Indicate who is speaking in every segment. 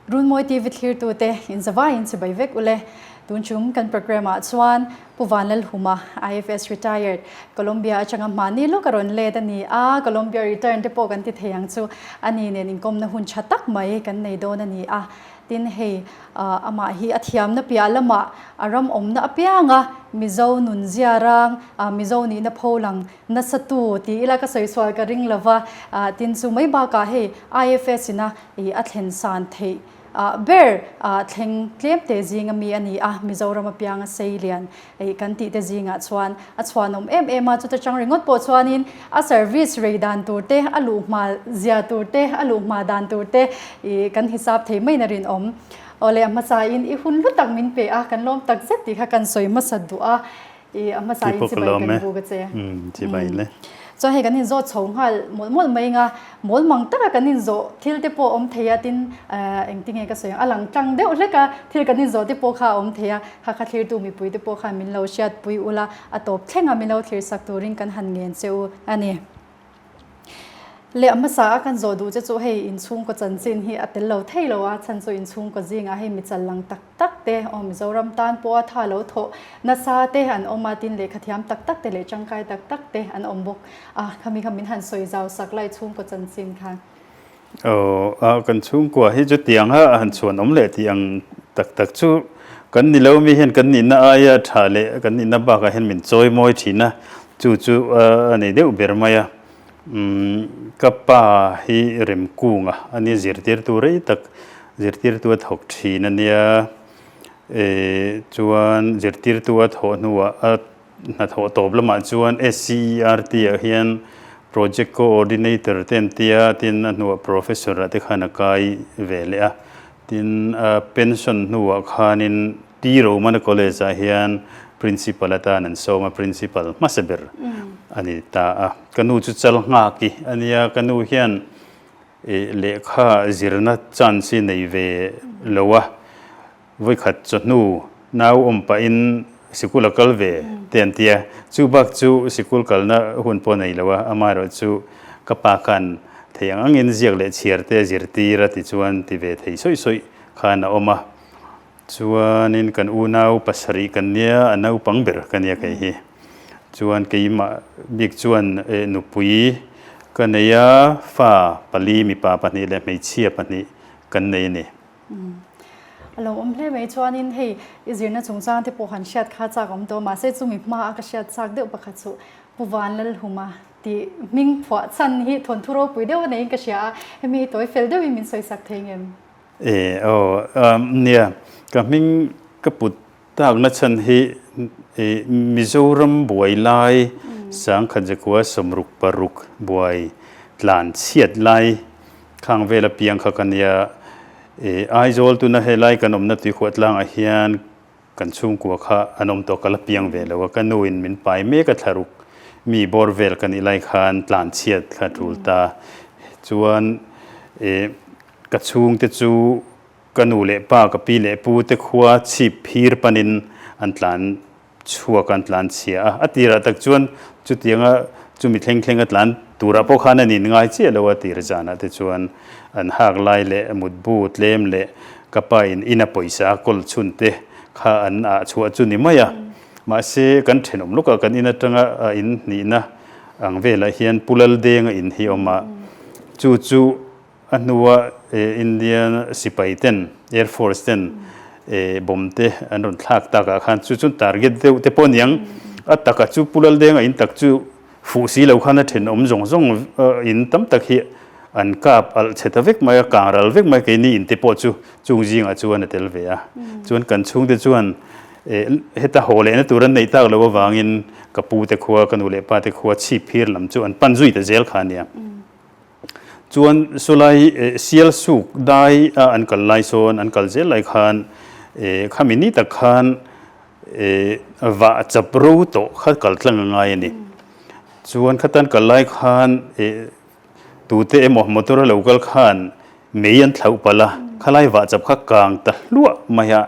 Speaker 1: Runmawi TV thlirtute inzavaiin chibai vek ule. Tun chung kan programme ah chuan Pu Vanlalhuma, IFS retired, Colombia atanga hmahni lawk a rawn let a ni a, Colombia return te pawh kan ti thei ang chu a ni nen inkawmna hun tha tak mai kan nei dawn a ni a. Tin hei amah hi a thiamna piah lamah a ram awmna apianga Mizo nun zia rang, Mizo nihna pho lang nasa tu ti ila ka sawi sual ka ring lova. Tin chu mai bakah hei IFS ina i a thlen san theih ber thleng tlem te zinga mi a ni a, Mizoram apianga sei lian i kan tih te zingah chuan a chhuanawm em em a, chuta chang ringawt pawh chuanin a service rei dan tur te, a luh hma zia tur te, a luh hma dan tur te i kan hisap thei maiin a rinawm. Awle a hmasain i hun hlu tak min pe a, kan lawm tak zet tih kha kan sawi hmasa duh a. I a hmasa in chibai kan bu ka che.
Speaker 2: Chibai le.
Speaker 1: Chuan hei kan inzawt chho nghal mawlh mawlh mai anga mawl mang taka kan inzawh thil te pawh awm thei a tin engtinge ka sawi ang a lang tlang deuh hlek a thil kan inzawh te pawh kha a awm thei a kha kha thlirtu mipui te pawh khan min lo hriatpui ula a tawp thleng a min lo thlir sak turin kan han ngen che u a ni. Leh a hmasa a kan zawh duh che chu hei inchhungkaw chanchin hi a tel lo thei lo a chhan chu inchhungkaw zingah hei mi chal lang tak tak te aw Mizoram tan pawha tha lo thawh nasa te an awm a, tin lehkha thiam tak tak te leh tangkai tak tak te an awm bawk a, khami kha min han sawi zau sak lai chhungkaw chanchin khan.
Speaker 2: Aw a kan chhungkua hi chutiang a han chhuan awm leh tih ang tak tak chu kan ni lo mi hian kan nihna aia tha leh kan nihna bakah hian min chawi mawi thin a, chu chu a nei deuh ber mai a. Umm ka pa hi Remkunga a nia zirtirtu rei tak zirtirtu a thawk thin a nia eh chuan zirtirtu a thawh hnuah a hnathawh tawp lamah chuan SCERT ah hian project coordinator te an tia tin a hnuah professor ah te khan a kai ve leh a tin a pension hnuah khanin Pi Romana College ah hian Principal atan an sawm a, Principal hmasa ber a ni ta a. Ka nu chu chal nghak i a nia, ka nu hian lehkha zirna chance hi nei ve lo a, vawikhat chawhnu nau awm pahin sikul a kal ve te an ti a, chu bak chu sikul kalna hun pawh a nei lo a, amaherawhchu ka pa khan thei ang angin ziak leh chhiar te a zirtir a tichuan ti ve thei sawi sawi khan a awm a. Chuanin kan unau pasarih kan nia, a naupang ber ka nia kei hi. Chuan keimah bik chuan nupui ka nei a, fa pali, mipa pahnih leh hmeichhia pahnih kan nei a ni.
Speaker 1: A lo awm hle mai. Chuanin hei i zirna chungchang te pawh han hriat kha chak awm tawh mahse chumi hma a ka hriat chak deuh pakhat chu Pu Vanlalhuma tih hming phuah chhan hi thawnthu ropui deuh a neiin ka hria a, hemi hi tawi fel deuhin min sawi sak thei ngem?
Speaker 2: E aw nia, ka hming ka put takna chhan hi Mizoram buai lai sangkhat zakua sawmruk paruk buai tlan chhiat lai khang vel apiang kha ka nia. Aizawl tuna helai kan awmna tuikhuah tlangah hian Kan chhungkua kha an awm tawh ka la piang ve lo a, ka nu in min pai mek a thlaruk mi bawr vel ka nih lai khan tlan chhiat kha tul ta. Chuan eh ka chhungte chu ka nu leh pa ka pi leh pu te khua chhip phir panin an tlan chhuak a, an tlan chhia a. A tirah tak chuan chutianga chumi thleng thleng a tlan turah pawh khan an inngai chiah lo a tir zanah te chuan an hak lai leh mutbu tlem leh Ka pa in ina pawisa a kawl chhun te kha an ah chhuah chu ni mai a, mahse kan thenawm lawkah kan in atanga a in hnihna ang velah hian Pu Laldenga in hi a awm a, chu chu a hnua Indian sipai ten Air Force ten bomb te an rawn thlak takah khan chu chu target deuh te pawh aniang a taka chu Pu Laldenga in tak chu Fuh si lo khan a thenawm zawng zawng in tam tak hi an kap alh chhe ta vek mai a, kang ral vek mai keini in te pawh chu chung zingah chuan a tel ve a. Chuan kan chhungte chuan heta haw lehna tur an neih tak loh avangin ka pu te khua, ka nu leh pa te khua chhip phir lam chu an pan zui ta zel kha a nia. Chuan sawlai sial suk dai a an kal lai sawn an kal zel lai khan khami ni tak khan vah chap ro tawh kha kal tlang a ngai a ni. Chuan khatan kal lai khan tute emaw motor a lo kal khan mei an thlauh palh a, khalai vah chap kha kang ta hluah mai a,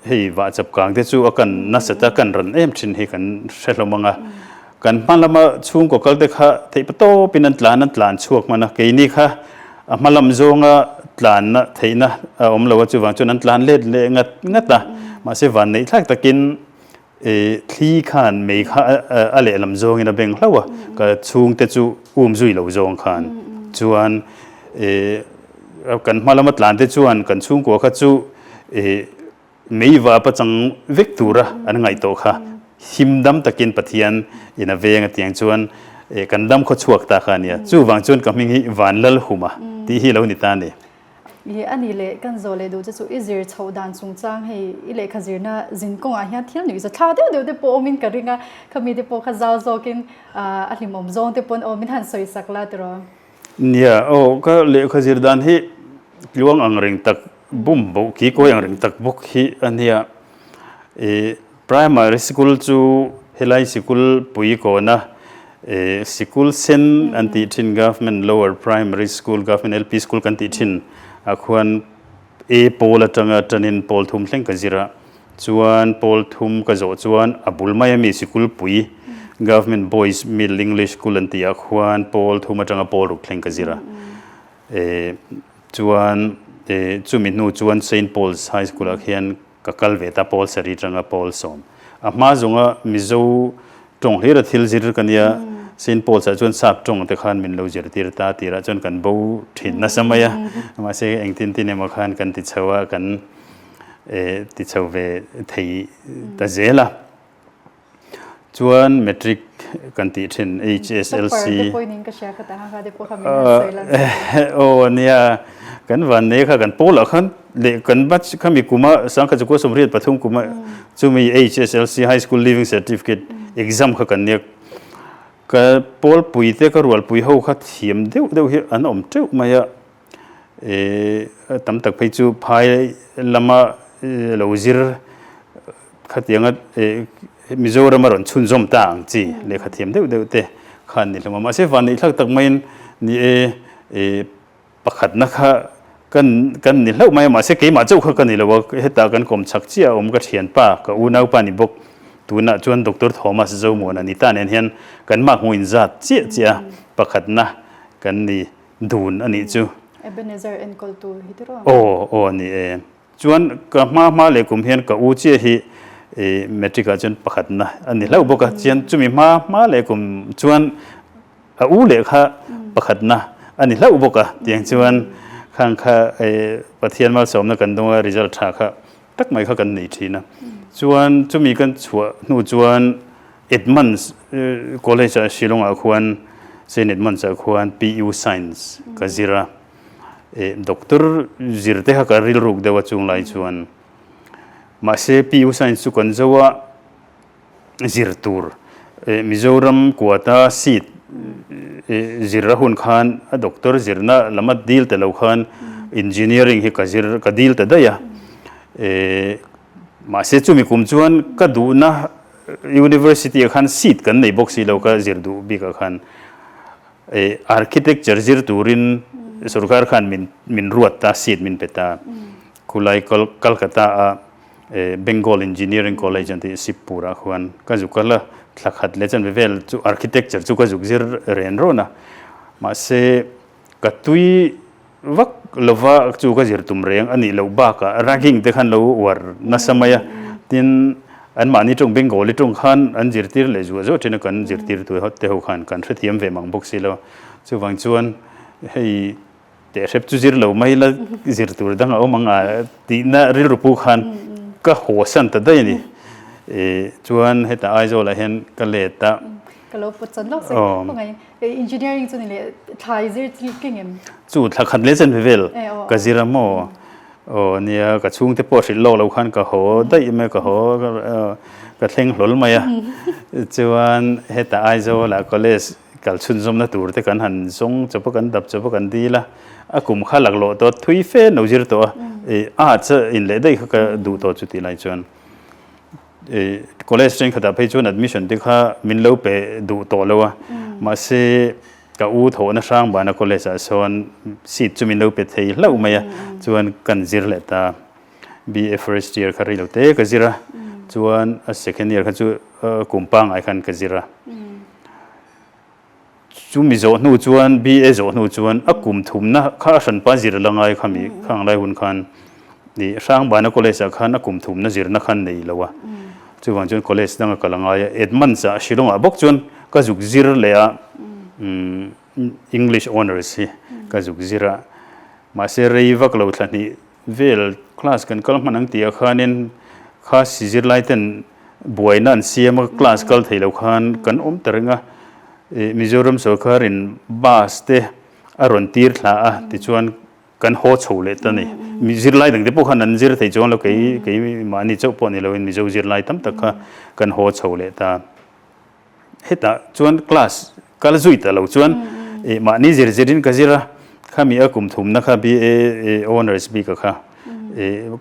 Speaker 2: hei vah chap kang te chu a kan nasat a kan ran em thin hi kan hre hlawm ang a, kan hma lama chhungkaw kal te kha theih patawpin an tlan an tlan chhuak hman a, keini kha A hma lam zawnga tlanna theihna a awm lo a, chuvang chuan an tlan let leh ngat ngat a. Mahse vanneih thlak takin thli khan mei kha a lehlam zawngin a beng hlauh a, ka chhungte chu um zui lo zawng khan chuan kan hma lama tlan te chuan kan chhungkua kha chu Mei vapa chang vek tura an ngaih tawh kha him dam takin Pathian in a veng a tiang chuan kan dam khaw chhuak ta kha a nia. Chuvang chuan ka hming hi Vanlalhuma tih hi lo ni ta a ni.
Speaker 1: I a ni leh kan zawh leh duh che chu i zir chhoh dan chungchang hei i lehkha zirna zin kawngah hian thil nuih za thla deuh deuh te pawh awmin ka ring a, khami te pawh kha zau zawkin a hlimawm zawng te pawn aw min han sawi sak la tiraw.
Speaker 2: Nia aw ka lehkha zir dan hi tluang ang reng tak Bum boh khi kawi ang reng tak bawk hi a nia. Ih primary sikul chu helai sikul pui kawna ih sikul sen an tih thin government lower primary school government LP school kan tih thin ah khuan A pawl atanga tanin pawl thum thleng ka zir a chuan pawl thum ka zawh chuan a bul mai ami sikul pui government boys middle english school an tih ah khuan pawl thum atanga pawl ruk thleng ka zir a. Chuan chumi hnu chuan Saint Paul's High School ah khian ka kal ve ta Paul sarih atanga Paul sawm. A hma zawnga Mizo tawng hlir a thil zir ka nia, Saint Paul's ah chuan sap tawng te khan min lo zirtir ta tirah chuan kan bo thin nasa mai a, mahse engtin tin emaw khan kan ti chho a, kan ti chho ve thei ta zel a. Chuan matric kan tih thin HSLC. Aw nia kan van nei kha kan pawl ah khan leh kan batch khami kuma sangkhat chukua 93 kuma chumi HSLC High School Leaving Certificate exam kha kan nia ka pawl pui te ka rual pui ho kha thiam deuh deuh hi an awm teuh mai a. Tam tak phei chu phai lama lo zir khatianga Mizorama rawn chhunzawm ta ang chi lehkha thiam deuh deuh te khan ni hlawm a. Mahse vanneih thlak tak maiin ni e pakhatna kha kan kan ni hlauh mai a, mahse keimah chauh kha ka ni lo a, hetah kan kawm chak chiah a awm ka thianpa ka unaupa ni bawk tunah chuan Doctor Thomas Zomuana ni ta nen hian kan mah hmuh inzat chiah chiah a pakhatna kan ni. Dun a nih chu.
Speaker 1: Ebenezer enkawltu hi tiraw?
Speaker 2: Aw, aw a ni e. Chuan ka hma hma leh kum hian ka u chiah hi matric ah chuan pakhatna a ni hlauh bawk a, chuan chumi hma hma leh kum chuan a u leh kha pakhatna a ni hlauh bawk a, tiang chuan khang kha Pathian malsawmna kan dawng a result tha kha tak mai kha kan nei thin a. Chuan chumi kan chhuah hnu chuan Edmunds College ah Shillong ah khuan Saint Edmunds ah khuan PU Science ka zir a, doctor zir te kha ka rilruk deuh a chung lai chuan mahse PU Science chu kan zo a zir tur Mizoram kuata seat zir a hun khan a doctor zirna lama dil ta lo khan engineering hi ka zir ka dil ta daih a mahse chumi kum chuan ka duhna University ah khan seat kan nei bawk si lo ka zir duh bik ah khan architecture zir turin sorkar khan min min ruat ta seat min pe ta khulai Kolkata a Bengal Engineering College an tih Sipur ah khuan ka zuk kal a thla khat leh chuan vel chu architecture chu ka zuk zir ren rawn a mahse Ka tui vak lova chu ka zir tum reng a nih loh bakah ragging te khan lo uar nasa mai a, tin anmahni tawng Bengali tawng khan an zirtir leh zuah zuah thin a, kan zirtirtu te ho khan kan hrethiam ve mang bawk si lo. Chuvang chuan hei tehrep chu zir lo mai la zir tur dang a awm ang a tihna rilru pu khan ka haw san ta daih a ni. Chuan hetah Aizawlah hian ka let a.
Speaker 1: Ka lo pawt chan lawk che. Khawngaih Engineering chu ni leh thla i zir chi keng em?
Speaker 2: Chu thla khat leh chen ve vel ka zir a maw? Aw nia ka chhungte pawh hrilh lawk lo khan ka haw daih mai ka haw ka thleng hlawl mai a. Chuan hetah Aizawl ah college kal chhunzawmna tur te kan han zawng chawp a kan dap chawp a kan dil a. A kum kha laklawh tawh thui fe an lo zir tawh a. Arts a inleh daih kha ka duh tawh chu tih lai chuan. College thenkhatah phei chuan admission te kha min lo pe duh tawh lo a, mahse ka u thawhna hrang bana college ah sawn seat chu min lo pe thei hlauh mai a, chuan kan zir leh ta. BA first year kha rei lo te ka zir a, chuan a second year kha chu kum pangngai khan ka zir a. Chumi zawh hnu chuan BA zawh hnu chuan a kum thumna kha a hranpa zir la ngai khami khang lai hun khan ih Hrangbana College ah khan a kum thumna zirna khan nei lo a. Chuvang chuan college danga kal a ngai a, Edmunds ah Shillong ah bawk chuan ka zuk zir leh a, English Honours hi ka zuk zir a. Mahse rei vak lo thla hnih vel class kan kal hman ang tih ah khanin kha si zirlai ten buaina an siam a, class kal thei lo khan kan awm ta reng a. Mizoram sorkar in bus te a rawn tir thla a, tichuan kan haw chho leh ta ni. Zirlai dang te pawh khan an zir thei chuang lo, kei kei mahni chauh pawh ni loin Mizo zirlai tam tak kha kan haw chho leh ta. Hetah chuan class kal zui ta lo chuan mahni zir zirin ka zir a, khami a kum thumna kha BA Honours bik a kha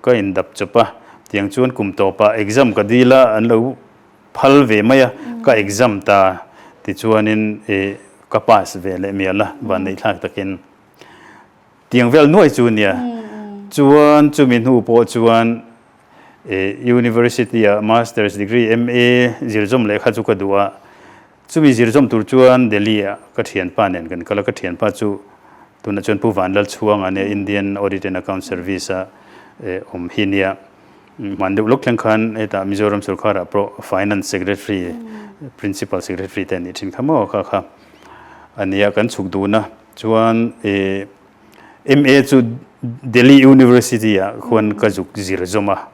Speaker 2: ka indap chawp a, tiang chuan kum tawpah exam ka dil a, an lo phal ve mai a, ka exam ta tichuanin ka pass ve leh mial a, vanneih thlak takin. Tiang vel nuai chu nia. Chuan chumi hnu pawh chuan University ah Masters degree MA zirzawm leh kha chu ka duh a. Chumi zirzawm tur chuan Delhi ah ka thianpa nen kan kal a, ka thianpa chu tunah chuan Pu Vanlalchhuanga nia Indian Audit and Account Service a awm hi nia. Hman deuh lawk thleng khan hetah Mizoram sorkar ah pawh Finance Secretary, Principal Secretary te a nih thin kha maw kha kha a nia kan chhuk dun a. Chuan MA chu Delhi University ah khuan ka zuk zir zawm a,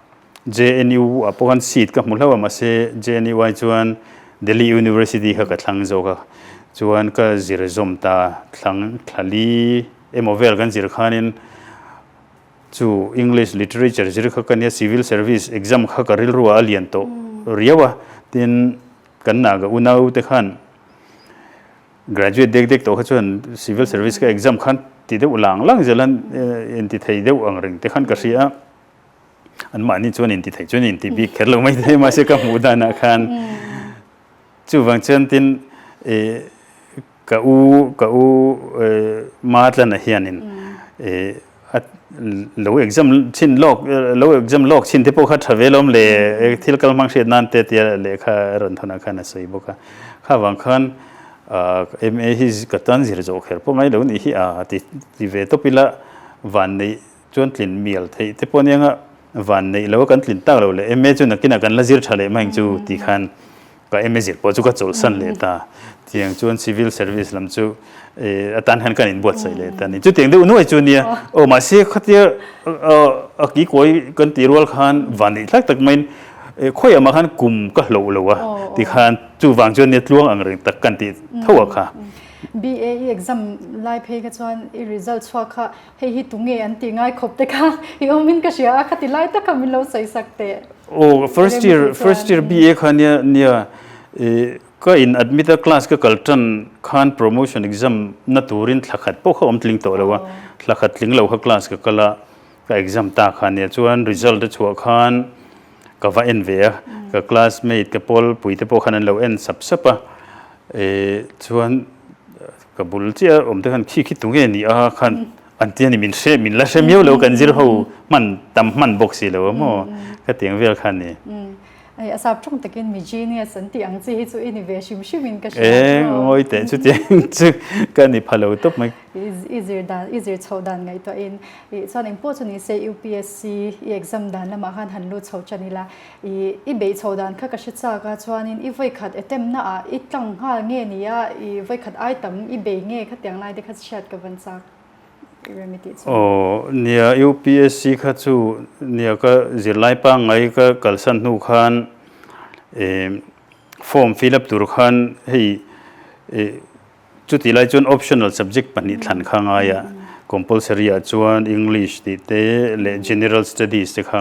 Speaker 2: JNU ah pawh khan seat ka hmu hlauh a mahse JNU ai chuan Delhi University kha ka thlang zawk a, chuan ka zir zawm ta thlang thlali emaw vel kan zir khanin chu English Literature zir kha ka nia Civil Service exam kha ka rilru ah a lian tawh riau a, tin kan Naga unau te khan Graduate dek dek tawh kha chuan civil service ka exam khan ti deuh lang lang zel an inti thei deuh ang reng te khan ka hria a, an mahni chuan inti thei chuan inti bik kher lo mai thei mahse ka hmuh danah khan chuvang chuan tin ka u ka u Matlana hianin A lo exam chhin lawk lo exam lawk chhin te pawh kha tha ve lawm le thil kal hmang hriat nan te tia lehkha a rawn thawn ah khan a sawi bawk a. Kha vang khan MA hi ka tan zir zawh kher pawh ngai lo nih hi a ti ti ve tawp ila van neih chuan tlin mial theih te pawh ania nga van neih lo a kan tlin tak lo le MA chu nakinah kan la zir tha leh mai ang chu ti khan Ka MA zir pawh chu ka chawlhsan leh ta. Tiang chuan civil service lam chu atan hian kan inbuatsaih leh ta a ni. Chutiang deuh nuai chu a nia. Aw mahse khatia a kikawi kan tih rual khan vanneih thlak tak maiin khawiah mah khan kum ka hloh lo a tikhan chuvang chuan nia tluang ang reng tak kan tih tho a kha.
Speaker 1: BA i exam lai phei kha chuan i result chhuak kha Hei hi tunge an tih ngai khawp te kha i awmin ka hria a, khati lai taka min lo sawi sak teh.
Speaker 2: Aw first year first year BA kha nia nia ih ka in admit a class ka kal tan khan promotion exam na turin thla khat pawh kha awm tling tawh lo a, thla khat tling lo kha class ka kal a ka exam ta kha nia chuan result a chhuah khan ka va en ve a, ka classmate ka pawl pui te pawh khan an lo en sap sap a ih chuan Ka bul chiah awm te khan khi khi tunge ni a khan an ti a ni min hre min la hre miau lo kan zir ho hman tam hman bawk si lo a maw ka tiang vel khan ni.
Speaker 1: Ai a sap tawng takin mi genius an tih ang chi hi chu i ni ve hrim hrim in ka hria.
Speaker 2: E ngawi teh chu tiang chu ka ni pha lo tawp mai.
Speaker 1: I zir dan i zir chhoh dan ngaihtuah in i chuan engpawh chu ni se UPSC i exam dan lamah khan han lut chho tan ila I i beih chho dan kha ka hre chak a, chuanin i vawikhat attempt na ah i tlang nghal nge ni a, i vawikhat ai tam i bei nge khatiang lai te kha chhiat ka van chak i rem i tih chuan.
Speaker 2: Aw nia UPSC kha chu nia ka zirlai pangngai ka kalsan hnu khan form fill up tur khan hei Chutih lai chuan optional subject pahnih thlan kha ngai a, compulsory ah chuan English tih te leh General Studies te kha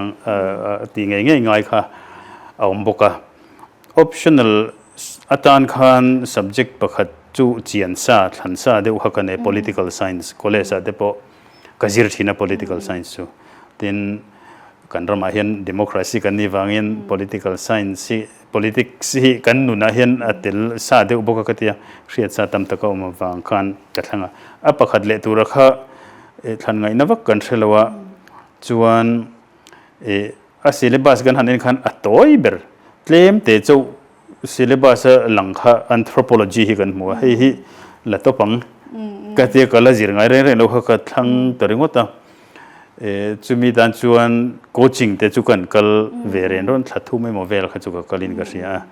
Speaker 2: tih ngei ngei ngai kha a awm bawk a. Optional atan khan subject pakhat chu chian sa, thlan sa deuh kha ka nei, Political Science, college ah te pawh ka zir thin a Political Science chu. Tin, kan ramah hian democracy kan nih vangin Political Science hi Politics hi kan nunah hian a tel sa deuh bawk a ka tia, hriat sa tam taka awm avang khan ka thlang a. A pakhat leh tura kha thlan ngaihna vak kan hre lo a, chuan a syllabus kan han en khan a tawi ber, tlem te chauh syllabus a lang kha anthropology hi kan hmu a, hei hi. la tawp ang ka tia ka la zir ngai reng reng lo kha ka thlang ta ringawt a. Chumi tan chuan coaching te chu kan kal ve ren rawn thla thum emaw vel kha chu ka kalin ka hria a.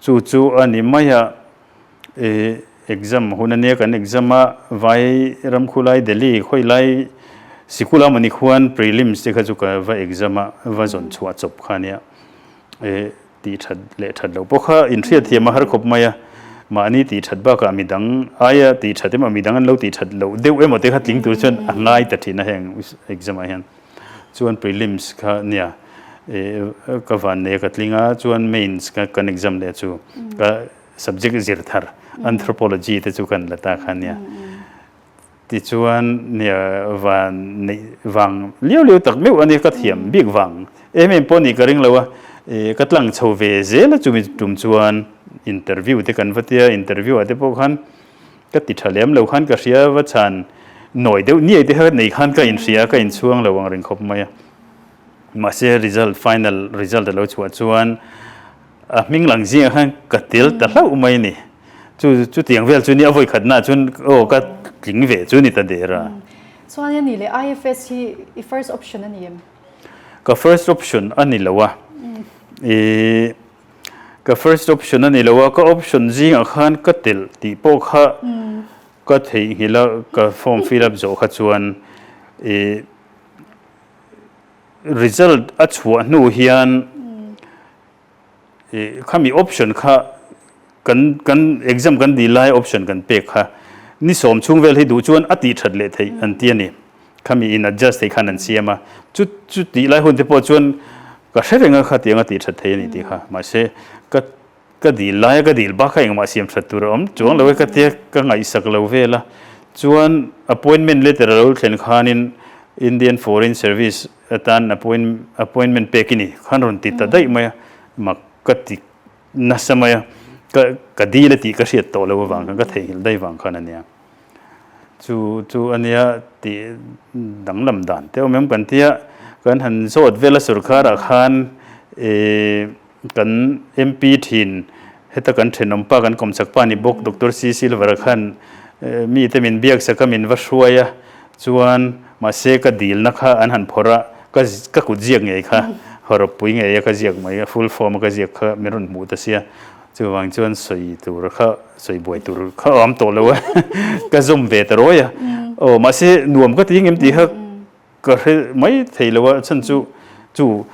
Speaker 2: Chu chu a ni mai a, exam hun ania kan exam a, vai ram khulai Delhi khawi lai sikul a mawni khuan prelims te kha chu ka va exam a, va zawn chhuah chawp kha ania. Tih that leh that loh pawh kha inhriat thiam a har khawp mai a, mahni tih that bakah midang aia tih that emaw midang an lo tih that loh deuh emaw te kha tling tur chuan a ngai ta thin a heng exam ah hian. Chuan prelims kha nia ka van nei a ka tling a, chuan mains kha kan exam leh chu ka subject zir thar anthropology te chu kan la ta kha nia. Tichuan nia van neih vang liau liau tak meuh a nia ka thiam bik vang em em pawh nih ka ring lo a, ka tlang chho ve zel a chumi tum chuan interview te kan va tia, interview ah te pawh khan ka ti tha lem lo khan ka hria va chhan nawi deuh niai te kha nei khan ka inhria ka inchhuang lo ang reng khawp mai a. Mahse result final result a lo chhuah chuan A hming lang zingah khan ka tel ta hlauh mai a ni. Chu chutiang vel chu ni a vawi khatnaah chuan aw ka tling ve chu ni ta der a.
Speaker 1: Chuan a ni le IFS hi i first option a ni em?
Speaker 2: Ka first option a ni lo a. I ka first option a ni lo a, ka option zingah khan ka tel tih pawh kha ka theihnghilh a, ka form fill up zawh kha chuan i result a chhuah hnu hian Khami option kha kan kan exam kan dil lai option kan pek kha ni sawm chhung vel hi duh chuan a tih that leh theih an ti a ni. Khami in adjust theih khan an siam a. Chu chu tih lai hun te pawh chuan ka hre reng a khatiang a tih that thei a ni tih kha. Mahse ka ka dil lai a ka dil bak kha engmah siam that tur a awm chuang lo e ka tia ka ngaihsak lo vel a. Chuan appointment letter a lo thlen khanin Indian Foreign Service Atan appointment pek i ni khan rawn ti ta daih mai a, mak ka ti nasa mai a, ka ka dil a tih ka hriat tawh loh avang khan ka theihnghilh daih vang khan a nia. Chu chu a nia tih danglam dan te awm em kan tia, kan han zawt vel a sorkharah khan ih Kan MP thin, heta kan thenawm pa, kan kawmchak pa ni bawk Doctor C Silver-a khan mite min biaksak a, min va hruai a, chuan mahse ka dilna kha an han phawrh a, ka ka kut ziak ngei kha, hawrawppui ngei a ka ziak mai, a full form a ka ziak kha min rawn hmuh ta sia, chuvang chuan sawi tur kha, sawi buai tur kha a awm tawh lo a, ka zawm ve ta rawi a, aw mahse nuam ka ti ngem tih kha Ka hre mai thei lo a, chhan chu chu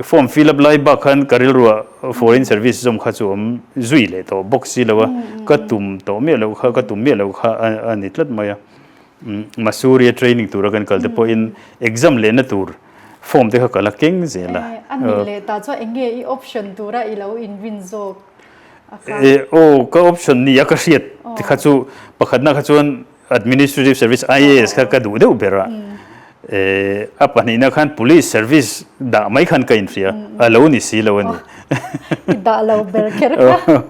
Speaker 2: form fill up lai bak khan ka rilruah foreign service zawm kha chu awm zui leh tawh bawk si lo a, ka tum tawh miah loh kha, ka tum miah loh kha a ni tlat mai a. Masuria training tura kan kal te pawhin exam lehna tur form te kha ka la keng zel a.
Speaker 1: A nih leh ta chuan eng nge i option tura i lo inrin zawk a kha?
Speaker 2: Aw, ka option ni a ka hriat kha chu pakhatna kha chuan Administrative Service, IAS, kha ka duh deuh ber a, a pahnihna khan Police Service dah mai khan ka inhria, a lo ni si lo a ni.
Speaker 1: I dah lo ber kher kha.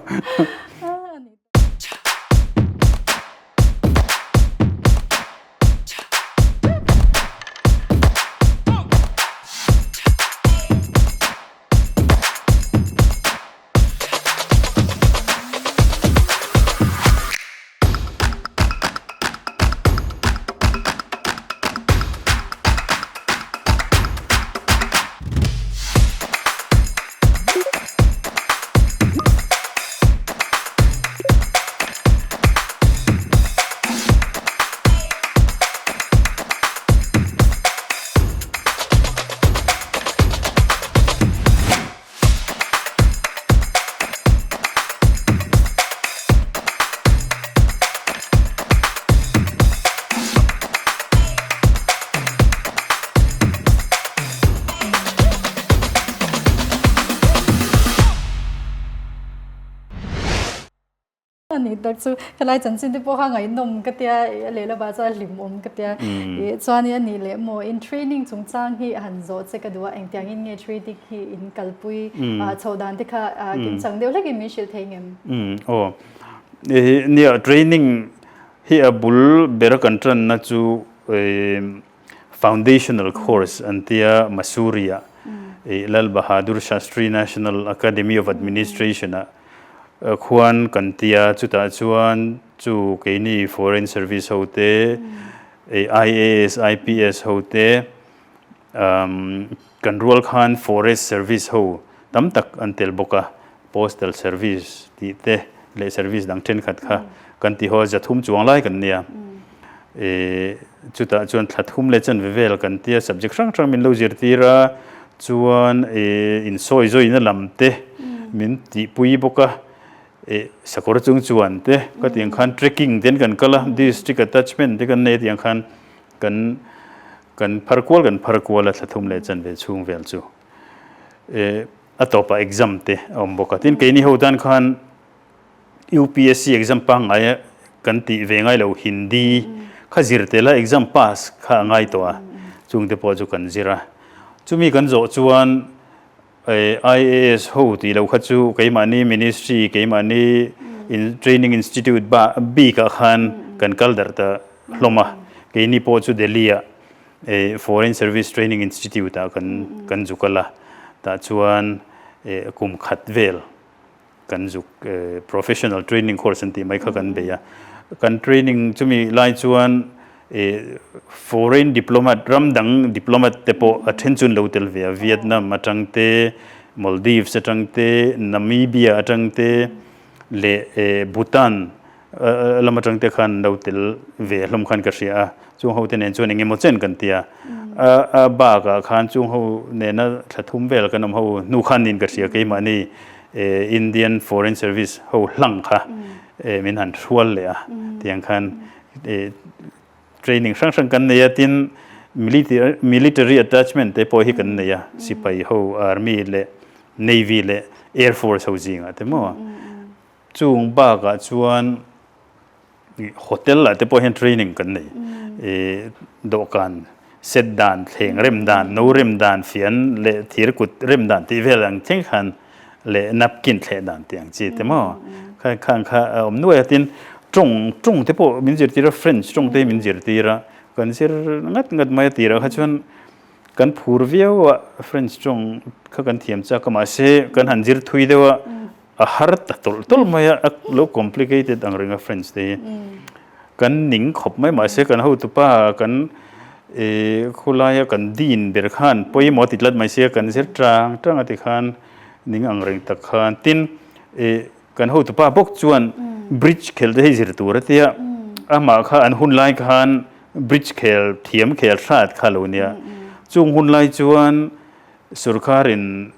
Speaker 1: A ni tak chu helai chanchin te pawh kha ngaihnawm ka tia a lehlamah chuan hlimawm ka tia ih chuan a nih leh maw in training chungchang hi han zawh che ka duh a engtiangin nge training hi in kalpui chhoh dan te kha kimchang deuh hlekin min hrilh thei ngem?
Speaker 2: Aw nia training hi a bul ber a kan tanna chu foundational course an tia Mussoorie ah Lal Bahadur Shastri National Academy of Administration ah. khuan kan tia, chutah chuan chu keini Foreign Service ho te, IAS, IPS ho te, kan rual khan Forest Service ho tam tak an tel bawk a, Postal Service tih te leh service dang thenkhat kha kan ti ho a, 300 chuang lai kan nia. Chutah chuan thla thum leh chanve vel kan tia, subject hrang hrang min lo zirtir a, chuan insawi zawina lam te min tihpui bawk a, sakawr chung chuan te ka tih ang khan trekking te kan kal a, district attachment te kan nei a tih ang khan kan kan phar kual kan phar kual a thla thum leh chanve chhung vel chu a tawpah exam te a awm bawk a, tin keini ho tan khan UPSC exam pangngai kan tih ve ngai lo Hindi kha zir tel a exam pass kha a ngai tawh a, chungte pawh chu kan zir a. Chumi kan zawh chuan IAS ho tih loh kha chu keimahni ministry keimahni training institute bikah khan kan kal darh ta hlawm a, keini pawh chu Delhi ah Foreign Service Training Institute ah kan zu kal a, tah chuan kum khat vel kan zuk professional training course an tih mai kha kan bei a. Kan training chumi lai chuan foreign diplomat ram dang diplomat te pawh a then chu an lo tel ve a, Vietnam atang te, Maldives atang te, Namibia atang te leh Bhutan Lam atang te khan lo tel ve hlawm khan ka hria a, chung ho te nen chuan eng emaw chen kan ti a. A bakah khan chung ho nena thla thum vel kan awm ho hnu khan niin ka hria keimahni Indian Foreign Service ho hlang kha min han hrual leh a tiang khan training hrang hrang kan nei a, tin military attachment te pawh hi kan nei a, sipai ho army leh navy leh air force ho zingah te maw. Chung bakah chuan hotel ah te pawh hian training kan nei. Dawhkan set dan, thleng rem dan, no rem dan, fian leh thir kut rem dan tih vel ang thleng khan leh napkin thleh dan tih ang chi te maw. Kha khang kha a awm nuai a, tin tawng tawng te pawh min zirtir a, French tawng te hi min zirtir a, kan zir ngat ngat mai a tirah kha chuan kan phur viau a, French tawng kha kan thiam chak a, mahse kan han zir thui deuh a. A har ta tawlh tawlh mai a, a lo complicated ang reng a French te hi. Kan ning khawp mai mahse kan hotupa kan khulaia kan dean ber khan pawimawh a ti tlat mai sia kan zir tang tang a ti khan ning ang reng tak khan. Tin kan hotupa bawk chuan bridge khel te hi zir tur a tia, amah kha an hun lai khan bridge khel thiam khel hrat kha lo nia. Chung hun lai chuan Sorkarin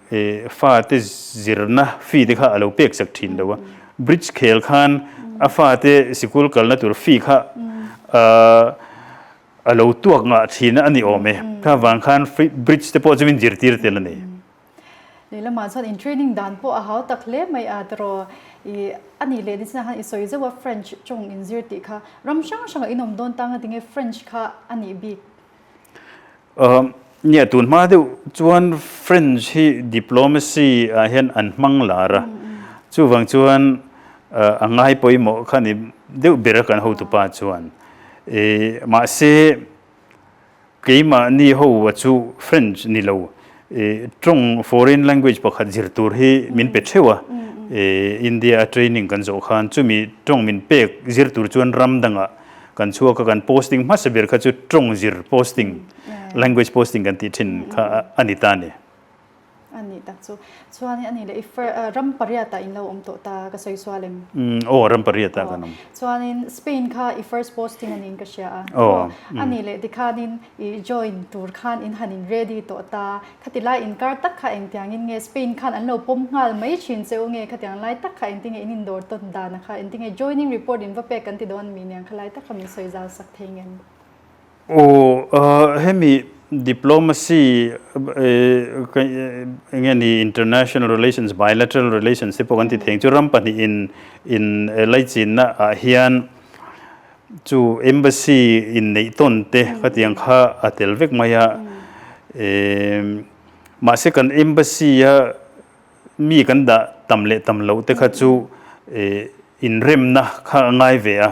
Speaker 2: fate zirna fee te kha a lo pek chak thin lo a, bridge khel khan a fate sikul kalna tur fee kha a lo tuak ngah thin a ni awm e. Kha vang khan bridge te pawh chu min zirtir tel a ni.
Speaker 1: Lehlamah chuan in training dan pawh a hau tak hle mai a tiraw i a nih leh nichina khan i sawi zeuh a French tawng in zir tih kha ram hrang hrangah in awm dawn tang a tinge French kha a nih bik.
Speaker 2: Nia, tun hma deuh chuan French hi diplomacy ah hian an hmang lar a, chuvang chuan a ngai pawimawh kha ni deuh ber a kan hotupa chuan. Mahse, keimahni ho a chu French ni lo, tawng foreign language pakhat zir tur hi min pe theuh a, India a training kan zawh khan chumi tawng min pek zir tur chuan ram dangah Kan chhuak a kan posting hmasa ber kha chu tawng zir posting, language posting kan tih thin kha a ni ta a ni.
Speaker 1: A nih tak chu. Chuanin a nih leh i ram pariatah in lo awm tawh ta ka sawi sual em?
Speaker 2: Aw, ram pariatah kan awm.
Speaker 1: Chuanin Spain kha i first posting a niin ka hria a. Aw. A nih leh tikhanin i join tur khan in han in ready tawh ta. Khati lai inkar tak kha engtiangin nge Spain khan an lo pawm nghal mai thin che u nge khatiang lai tak kha engtinge in indawr tawn dan a kha engtinge joining report in va pek kan ti dawn mi niang kha lai tak kha min sawi zau sak thei ngem?
Speaker 2: Aw hemi diplomacy enge ni international relations bilateral relations te pawh kan ti thei ang chu ram pahnih in in laichinna ah hian Chu embassy inneih tawn te khatiang kha a tel vek mai a, mahse kan embassy a mi kan dah tam leh tam loh te kha chu inremna kha a ngai ve a,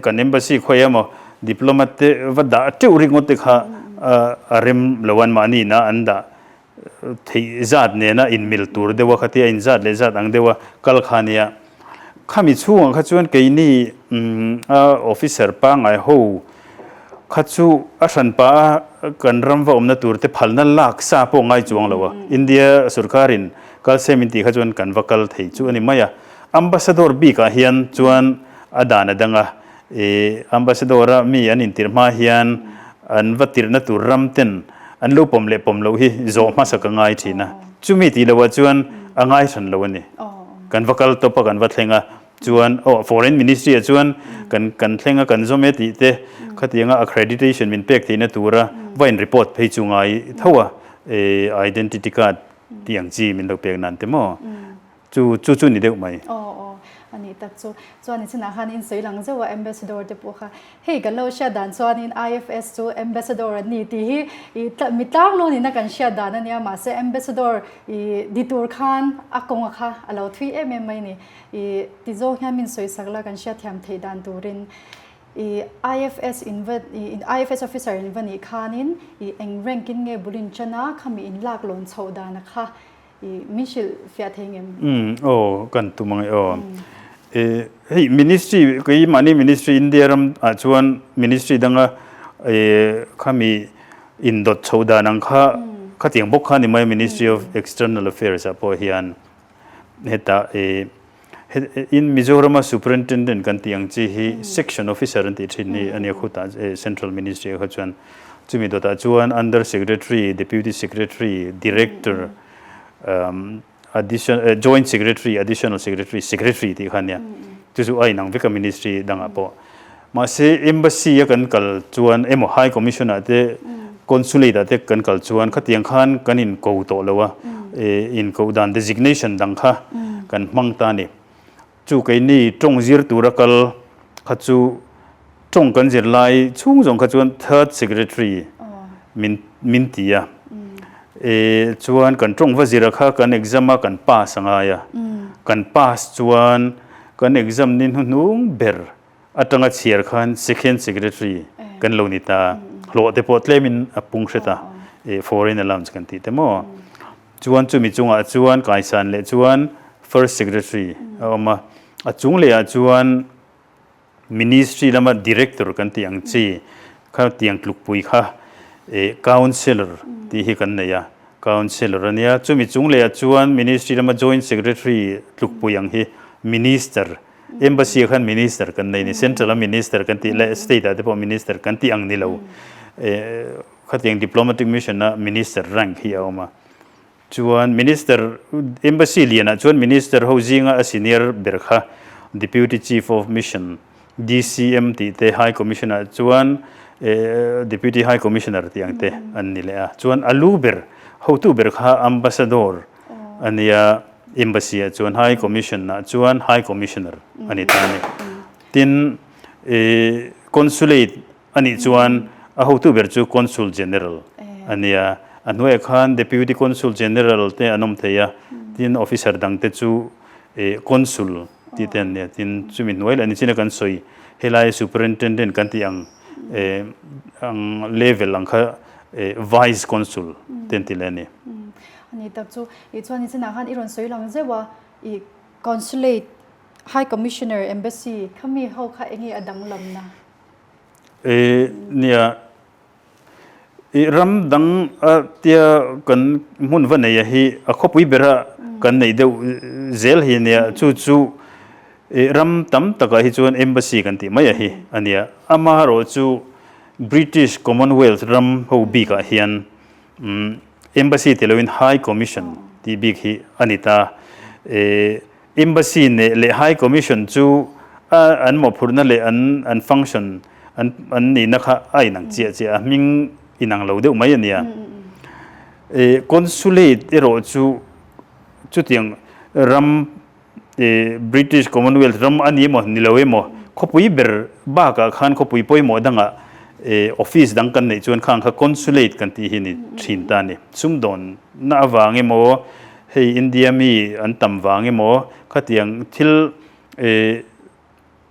Speaker 2: kan embassy khawi emaw diplomat te va dah teuh ringawt te kha a rem lo an mahni ina an dah. Theih zat nena inmil tur deuha khatia inzat leh zat ang deuha kal kha nia. Khami chhungah kha chuan keini a officer pangngai ho kha chu a hranpa a kan ram va awmna tur te phalna lak sa pawh ngai chuang lo a. India sorkarin kal se min tih kha chuan kan va kal thei chu a ni mai a. Ambassador bikah hian chuan a dan a dang a, Ambassador a mi an intirh hma hian an va tirhna tur ram ten an lo pawm leh pawm loh hi zawh hmasa ka ngai thin a, chumi tih loh ah chuan a ngai hran lo a ni. Kan va kal tawp a, kan va thleng a, chuan aw Foreign Ministry ah chuan kan kan thleng a, kan zawm e tih te khatianga accreditation min pek theihna tura va in report phei chu ngai tho a, identity card tih ang chi min lo pek nan te maw. Chu chu chu ni deuh mai.
Speaker 1: Aw aw a nih tak chu. Chuan i chinah khan in sawi lang zeuh a Ambassador te pawh kha. Hei kan lo hriat dan chuanin IFS chu Ambassador an ni tih hi i mi tlang lo nihna kan hriat dan a nia mahse Ambassador i di tur khan a kawnga kha a lo thui em em mai ni. I ti zawng hian min sawi sak la kan hriatthiam theih dan turin i IFS in va i IFS officer in va nih khanin i eng rank in nge bul in tan a khami in lak lawn chhoh dana kha I min hrilh fiah thei ngem?
Speaker 2: Umm aw kan tum ang e aw. E hei ministry kei mahni ministry India ram ah chuan ministry danga e khami indawt chho dan ang kha khatiang bawk kha ni mai Ministry of External Affairs ah pawh hian hetah e In Mizorama Superintendent kan tih ang chi hi Section Officer an tih thin hi a nia khutah Central Ministry ah kha chuan chumi dawtah chuan Under Secretary, Deputy Secretary, Director, Addition Joint Secretary, Additional Secretary, Secretary tih kha a nia. Chu chu a inang vek a Ministry dangah pawh. Mahse Embassy a kan kal chuan emaw High Commission ah te Consulate ah te kan kal chuan khatiang khan kan in ko tawh lo a, in koh dan designation dang kha kan hmang ta a ni. Chu keini tawng zir tura kal kha chu tawng kan zir lai chhung zawng kha chuan Third Secretary min min ti a. E chuan kan tawng va zira kha kan exam a kan pass a ngai a, kan pass chuan Kan exam ni hnuhnung ber atanga chhiar khan Second Secretary kan lo ni ta. Hlawh te pawh tlemin a pung hret a, foreign allowance kan tih te maw. Chuan chumi chungah chuan kaisan leh chuan First Secretary a awm a, a chung lehah chuan Ministry lama Director kan tih ang chi kha tiang tlukpui kha Councillor tih hi kan nei a, Councillor a nia. Chumi chung lehah chuan Ministry lama Joint Secretary tlukpui ang hi Minister, Embassy ah khan Minister kan nei a ni, Central a Minister kan tih leh State ah te pawh Minister kan tih ang ni lo. Khatiang Diplomatic Mission a Minister rank hi a awm a. Chuan Minister, Embassy lianah chuan Minister ho zinga a senior ber kha Deputy Chief of Mission, DCM tih te, High Commissioner chuan Deputy High Commissioner tih ang te an ni leh a. Chuan a lu ber, hotu ber kha Ambassador a nia, Embassy ah chuan High Commission ah chuan High Commissioner a ni ta a ni. Tin, Consulate A nih chuan a hotu ber chu Consul General a nia. A hnuaiah khan Deputy Consul General te an awm thei a, tin officer dang te chu Consul tih te an nia. Tin chumi hnuai leh nichina kan sawi helai Superintendent kan tih ang ang level ang kha Vice Consul te an ti leh a ni.
Speaker 1: A ni tak chu i chuan nichinah khan i rawn sawi lang zeuh a, i Consulate, High Commissioner, Embassy khami ho kha enge a danglamna?
Speaker 2: E nia, i ram dang a tia kan hmun va nei a hi a khawpui bera kan neih deuh zel hi nia, chu chu i ram tam takah hi chuan embassy kan tih mai a hi a nia. Amaherawh chu British Commonwealth ram ho bikah hian embassy ti loin High Commission tih bik hi a ni ta. E Embassy neh leh High Commission chu a an mawhphurhna leh an an function an an nihna kha a inang chiah chiah a, hming inang lo deuh mai a nia. E Consulate erawh chu chutiang ram e British Commonwealth ram a ni emaw ni lo emaw khawpui ber bakah khan khawpui pawimawh dangah e office dang kan neih chuan khang kha Consulate kan tih hi ni thin ta a ni. Sumdawnna avang emaw Hei India mi an tam vang emaw khatiang thil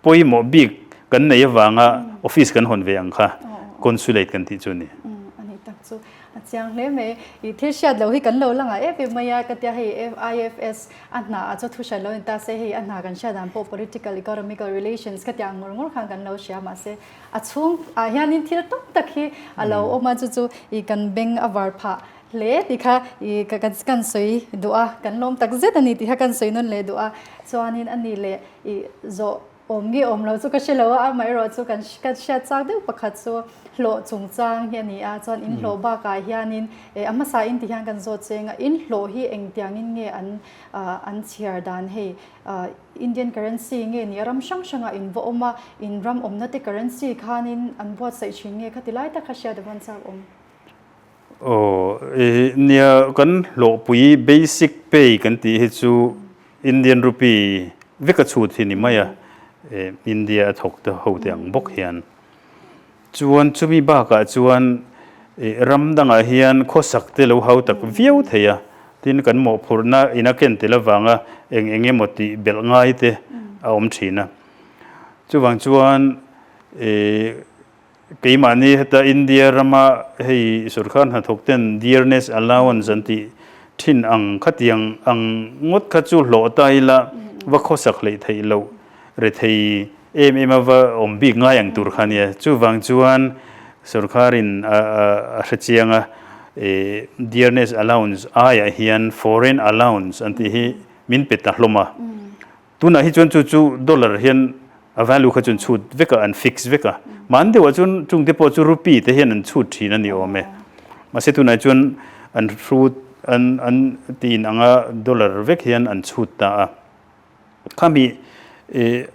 Speaker 2: pawimawh bik kan nei avanga office kan hawn ve ang kha consulate kan tih chu a ni.
Speaker 1: A nih tak chu. A chiang hle mai. I thil hriat loh hi kan lo la ngah em em mai a, ka tia hei IFS a hna ah chu thu hriat lo ni ta se hei a hna kan hriat dan pawh political economical relations ka tia ang ngawr ngawr khan kan lo hria mahse a chhung ah hianin thil tam tak hi a lo awm a chu chu i kan beng a var phah hle tih kha i ka kan sawi duh a kan lawm tak zet a ni tih kha kan sawi nawn leh duh a chuanin a ni leh i zawh Awm nge awm lo chu ka hre lo a, amaherawh chu kan ka hriat chak deuh pakhat chu hlawh chungchang hi a ni a, chuan in hlawh bakah hianin eh a hmasa in ti hian kan zawt cheng a, in hlawh hi engtiangin nge an an chhiar dan hei Indian currency nge ni a ram hrang hrangah in va awm a, in ram awmna te currency khanin an buatsaih thin nge khati lai tak kha hriat a vawn chak awm.
Speaker 2: Aw i nia kan hlawhpui basic pay kan tih hi chu Indian rupee vek a chhut hi ni mai a, India a thawk te ho te ang bawk hian. Chuan chumi bakah chuan ram dangah hian khawsak te lo hau tak viau thei a, tin kan mawhphurhna in a ken tel avanga eng eng emaw tih belh ngai te a awm thin a. Chuvang chuan Keimahni heta India rama hei sorkar hnathawk ten dearness allowance an tih thin ang khatiang ang ngawt kha chu hlawh ta ila va khawsak hleih theih loh rethei em em a va awm bik ngai ang tur kha nia. Chuvang chuan sorkarin a hrechiang a dearness allowance aiah hian foreign allowance an tih hi min pe ta hlawm a. Tunah hi chuan chu chu dollar hian a value kha chu an chhut vek a, an fix vek a. Mahni deuhah chuan chungte pawh chu rupee te hian an chhut thin a ni awm e. Mahse tunah chuan an hrut an an ti in anga dollar vek hian an chhut ta a. Khami eh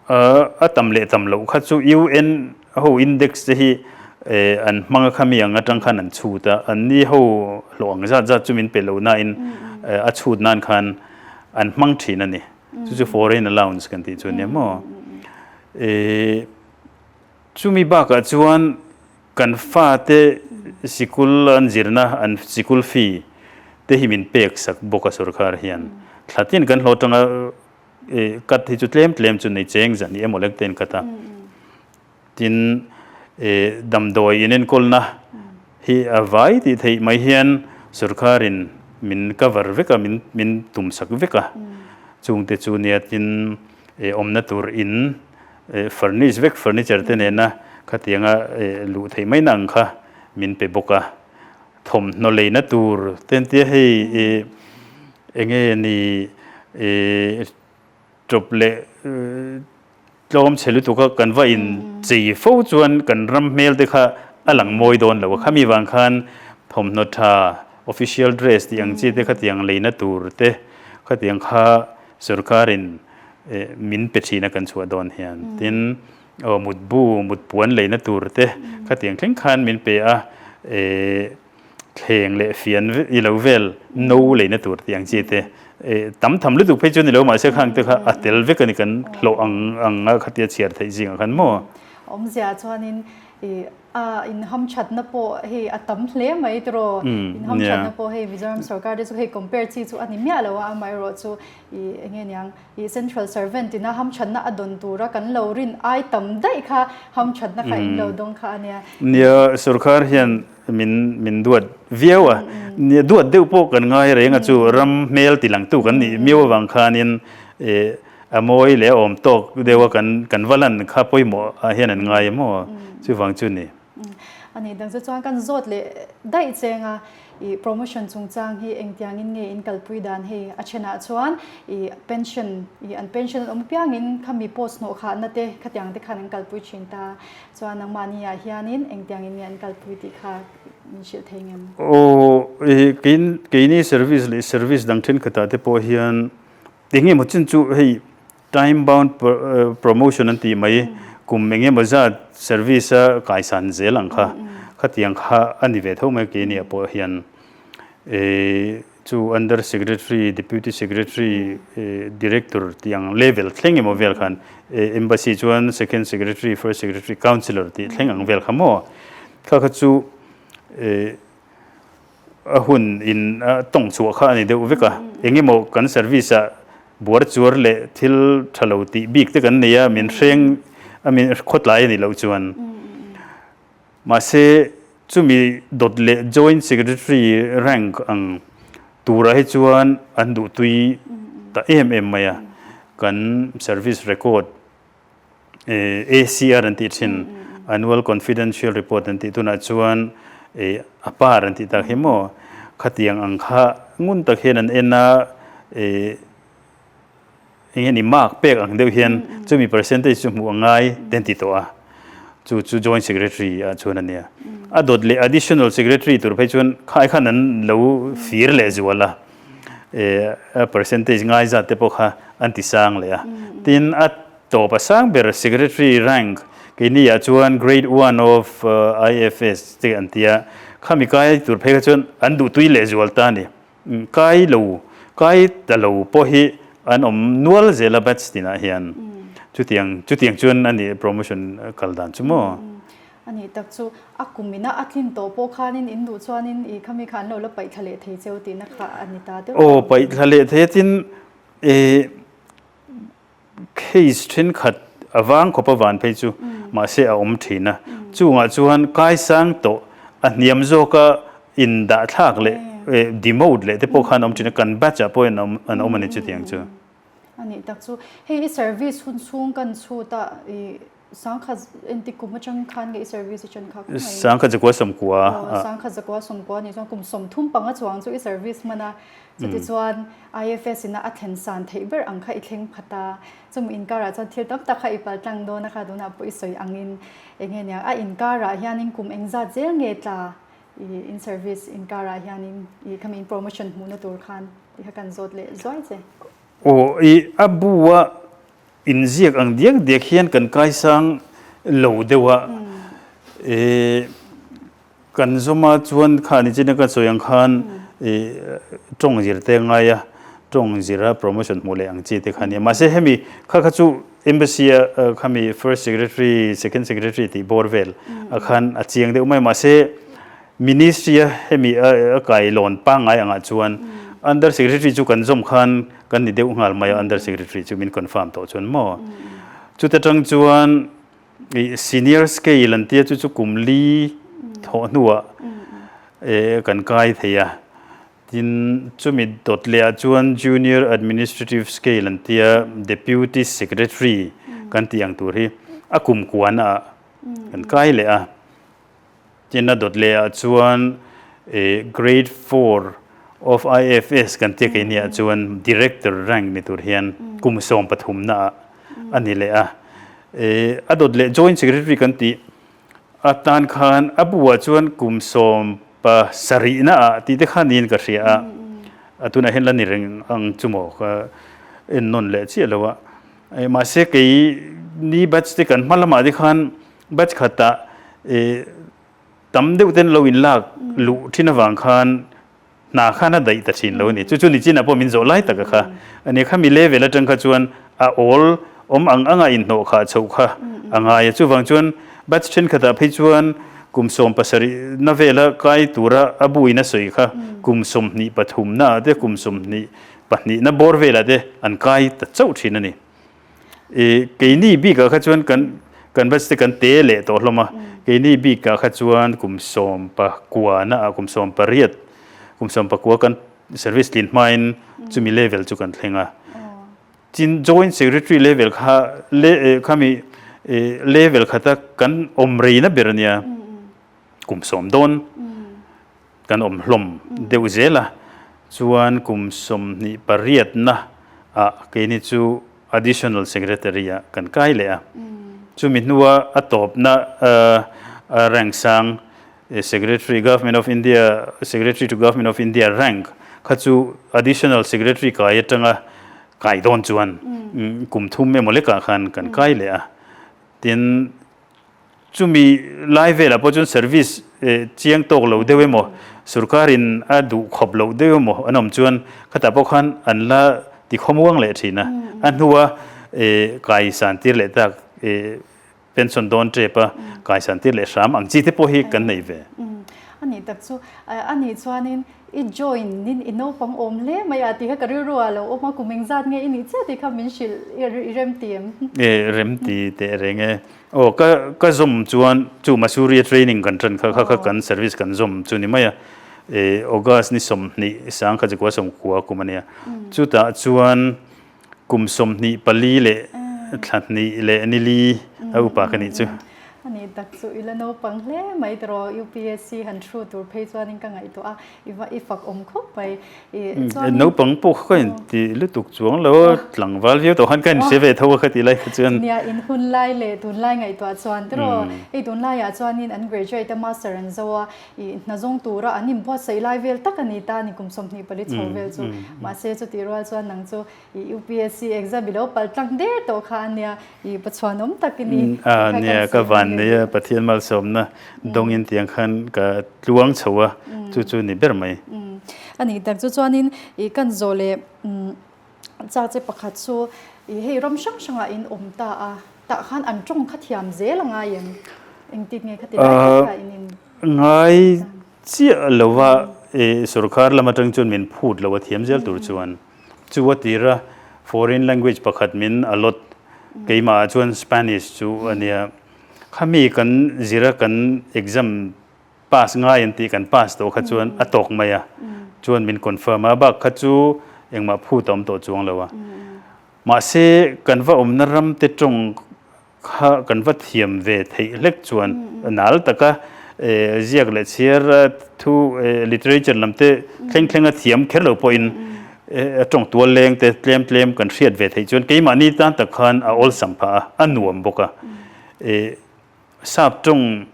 Speaker 2: a tam leh tam loh kha chu UN ho index te hi eh an hmang a khami ang atang khan an chhut a. Anni ho hlawh ang zat zat chu min pe lo nain a chhut nan khan an hmang thin a ni. Chu chu foreign allowance kan tih chu ania maw. E, chumi bakah chuan kan fate sikul an zirna an sikul fee te hi min pek sak bawk a sorkar hian. Thla tin kan hlawh tanga e, cut hi chu tlem tlem chu nei cheng zan hi emaw lek te an cut a. Tin, damdawi inenkawlna hi a vai tih theih mai hian sorkarin min cover vek a, min tumsak vek a. Chungte chu nia tin awmna tur in furnish vek, furniture te nena khatianga luh theih mai na ang kha min pe bawk a. Thawmhnaw leina tur te an tia hei enge ni Tawp leh tlawm chhe lutuk a kan va in chei fo chuan kan ram hmel te kha a lang mawi dawn lo a. Khami vang khan thawmhnaw tha official dress tih ang chi te khatiang leina tur te khatiang kha sorkarin min pe thin a kan chhuah dawn hian. Tin aw mutbu mutpuan leina tur te khatiang thleng khan min pe a. Thleng leh fian i lo vel no leina tur tih ang chi te tam tham lutuk phei chu ni lo mahse khang te kha a tel vek a ni kan hlawh ang ang a khatia chhiar theih zingah khan maw.
Speaker 1: Awmzia chuanin i a inhamthatna pawh hei a tam hle mai tiraw inhamthatna pawh hei Mizoram sorkar te chu hei compare chi chu a ni miah lo a amaherawh chu i enge niang i central servant ina hamthatna a dawn tura kan lo rin ai tam daih kha hamthatna kha in lo dawng kha a nia.
Speaker 2: Nia sorkar hian Min min duat viau a, nia duat deuh pawh kan ngai reng a chu ram hmel ti langtu kan nih miau avang khanin eh a mawi leh a awm tawk deuh a kan kan va lan kha pawimawh ah hian an ngai em aw chuvang chu ni.
Speaker 1: A nih dang chu chuan kan zawt leh daih cheng a i promotion chungchang hi engtiangin nge in kalpui dan hei a thenah chuan i pension i an pension an awm piangin khami post hnawh khahna te khatiang te khan an kalpui thin ta. Chuan nangmahni ah hianin engtiangin nge an kalpui tih kha min hrilh thei ngem?
Speaker 2: Aw, i keini service leh service dang thenkhatah te pawh hian eng emaw chin chu hei time bound promotion an tih mai kum eng emaw zat service a kaisan zel ang kha khatiang kha a ni ve tho mai keini ah pawh hian. Chu Under Secretary, Deputy Secretary, Director tih ang level thleng emaw vel khan Embassy chuan Second Secretary, First Secretary, Councillor tih thleng ang vel kha maw? Kha kha chu a hun in a tawng chhuah kha a ni deuh vek a. Eng emaw kan service ah buar chuar leh thil tha lo tih bik te kan nei a, min hreng a min khawtlai a nih loh chuan. Mahse. Chumi dawt leh Joint Secretary rank ang turah hi chuan an duhtui ta em em mai a, kan service record ACR an tih thin, Annual Confidential Report an tih tunah chuan APAR an tih tak hi maw, khatiang ang kha ngun tak hian an en a, Eng nge ni mark pek ang deuh hian chumi percentage chu hmuh a ngai te an ti tawh a, chu chu joint secretary ah chuan a nia. A dawt leh additional secretary tur phei chuan khai khan an lo fir leh zual a, a percentage ngai zat te pawh kha an ti sang leh a. Tin, a tawp a sang ber secretary rank keini ah chuan grade one of IFS te an ti a, khami kai tur phei kha chuan an duhtui leh zual ta a ni. Kai lo, kai ta lo pawh hi an awm nual zel a batch tinah hian. Chutiang, chutiang chuan a ni promotion kal dan chu maw?
Speaker 1: A nih tak chu, a kum ina a tlin tawh pawh khanin in duh chuanin i khami kha an lo la paih thla leh thei cheu tihna kha a ni ta deuh
Speaker 2: a. Aw, paih thla leh thei a tin e. Case thenkhat a vang khawp a van phei chu mahse a awm thin a, chungah chuan kaisang tawh a hniam zawka indahthlak leh demote leh te pawh khan a awm thin a, kan batch ah pawh an awm a ni chutiang chu.
Speaker 1: A nih tak chu, hei i service hun chhung kan chhut a i Sangkhat engtik kum atang khan nge i service i ṭan kha kawng mai?
Speaker 2: Sangkhat zakua sawmkua.
Speaker 1: Aw, sangkhat zakua sawmkua nih chuan kum 35 chuang chu i service hman a. Chutichuan IFS ina a thlen san theih ber ang kha i thleng phat a. Chumi inkarah chuan thil tam tak kha i pal tlang dawn a kha tunah pawh i sawi angin eng nge nia a inkarah hianin kum engzat zel nge tla i in service inkarah hianin i khami in promotion hmuhna tur khan ti kha kan zawt leh zuai che.
Speaker 2: Aw, i a bu a Inziak ang diak diak hian kan kaisang lo deuh a, e kan zawma chuan kha ni chin a ka sawi ang khan e tawng zir te ngai a, tawng zira promotion hmuh leh ang chi te kha a nia. Mahse hemi kha kha chu Embassy a khami First Secretary, Second Secretary tih bawr vel a khan a chiang deuh mai a, mahse Ministry a hemi a kailawn pangngai angah chuan Under Secretary chu kan zawm khan kan ni deuh nghal mai a, Under Secretary chu min confirm tawh chuan maw. Chuta tang chuan i senior scale an tia chu chu kum li thawh hnuah kan kai thei a. Tin, chumi dawt leh ah chuan Junior Administrative Scale an tia Deputy Secretary kan tih ang tur hi a kum kuan ah kan kai leh a. Tin a dawt leh ah chuan Grade 4 of IFS kan tia keini ah chuan Director rank ni tur hian kum 13 na ah a ni leh a. A dawt leh Joint Secretary kan tih atan khan a bu ah chuan kum 17 na ah tih te kha niin ka hria a. A tunah hian la ni reng ang chu maw ka en nawn leh chiah lo a. Mahse kei ni batch te kan hma lamah te khan Batch khatah tam deuh ten lo in lak luh thin avang khan hna khan a daih ta thin lo a ni. Chu chu nichinah pawh min zawh lai taka kha a ni. Khami level atang kha chuan a awl awm ang anga inhnawh khah chhoh kha a ngai a. Chuvang chuan batch thenkhatah phei chuan kum 17 na vela kai tura a buin a sawi kha kum 23 naah te kum 22 na bawr velah te an kai ta chauh thin a ni. I keini bikah kha chuan kan kan batch te kan te leh tawh hlawm a, keini bikah kha chuan kum 19 na ah kum 18 kum 19 kan service tlin hmain chumi level chu kan thleng a. Tin joint secretary level kha le khami level khata kan awm reina ber ania kum 10 dawn. Kan awm hlawm deuh zel a, chuan kum 28 na ah keini chu Additional Secretary ah kan kai leh a. Chumi hnua a tawpna a rank sang Secretary Government of India, Secretary to Government of India rank kha chu Additional Secretary kai atanga kai dawn chuan kum thum emaw lekah khan kan kai leh a. Tin, Chumi lai velah pawh chuan service chiang tawk lo deuh emaw, sorkarin a duh khawp loh deuh emaw an awm chuan khatah pawh khan an la ti khawmuang leh thin a. A hnua kaisan tir leh tak pension dawn tep a kaisan tir leh hram ang chi te pawh hi kan nei ve.
Speaker 1: A nih tak chu, a nih chuanin. i join in i naupang awm hle mai a tih kha ka rilru ah lo awm a, kum engzat nge i nih chiah tih kha min hrilh i remti em?
Speaker 2: E remti teh reng e. Aw ka ka zawm chuan chu Masuria training kan tan kha kha kha kan service kan zawm chu ni mai a. E August ni 20 1994 kum a nia. Chutah chuan Kum 24 leh thla hnih leh ni li a upa ka nih chu.
Speaker 1: A nih tak chu i la naupang hle mai tiraw UPSC han thru tur phei chuanin ka ngaihtuah a, i va i fak awm khawp mai. I
Speaker 2: chuanin. Naupang pawh kha ka inti lutuk chuang lo a, tlangval viau tawh khan ka inhre ve tho a kha tih lai kha chuan.
Speaker 1: Nia, in hun lai leh tunlai ngaihtuah chuan tiraw hei tunlaiah chuanin an graduate a master an zo a, I hna zawng tura an inbuatsaih lai vel tak a ni ta a ni kum 24 chho vel chu. Mahse chutih rual chuan nang chu i UPSC exam i lo pal tlang der tawh kha a nia, i pachhuanawm tak i ni.
Speaker 2: A nia, ka van nei a, Pathian malsawmna dawngin tiang khan ka tluang chho a, chu chu ni ber mai.
Speaker 1: A nih tak chu chuanin i kan zawh leh Chak che pakhat chu i hei ram hrang hrangah in awm ta a, tah khan an tawng kha thiam zel a ngai em? Engtik nge kha ti lai tak kha in in.
Speaker 2: Ngai chiah lo va, i sorkar lam atang chuan min phut lo a thiam zel tur chuan. Chu a tir a, foreign language pakhat min allot, keimah ah chuan Spanish chu a nia. Khami kan zir a kan exam Pass ngai an tih kan pass tawh kha chuan a tawk mai a, chuan min confirm a, bak kha chu engmah phut a awm tawh chuang lo a. Mahse kan va awmna ram te tawng kha kan va thiam ve theih hlek chuan nal taka ziak leh chhiar thu literature lam te thleng thleng a thiam kher lo pawhin a tawng tual leng te tlem tlem kan hriat ve theih chuan keimahni tan tak khan a awlsam phah a, a nuam bawk a. Sap tawng,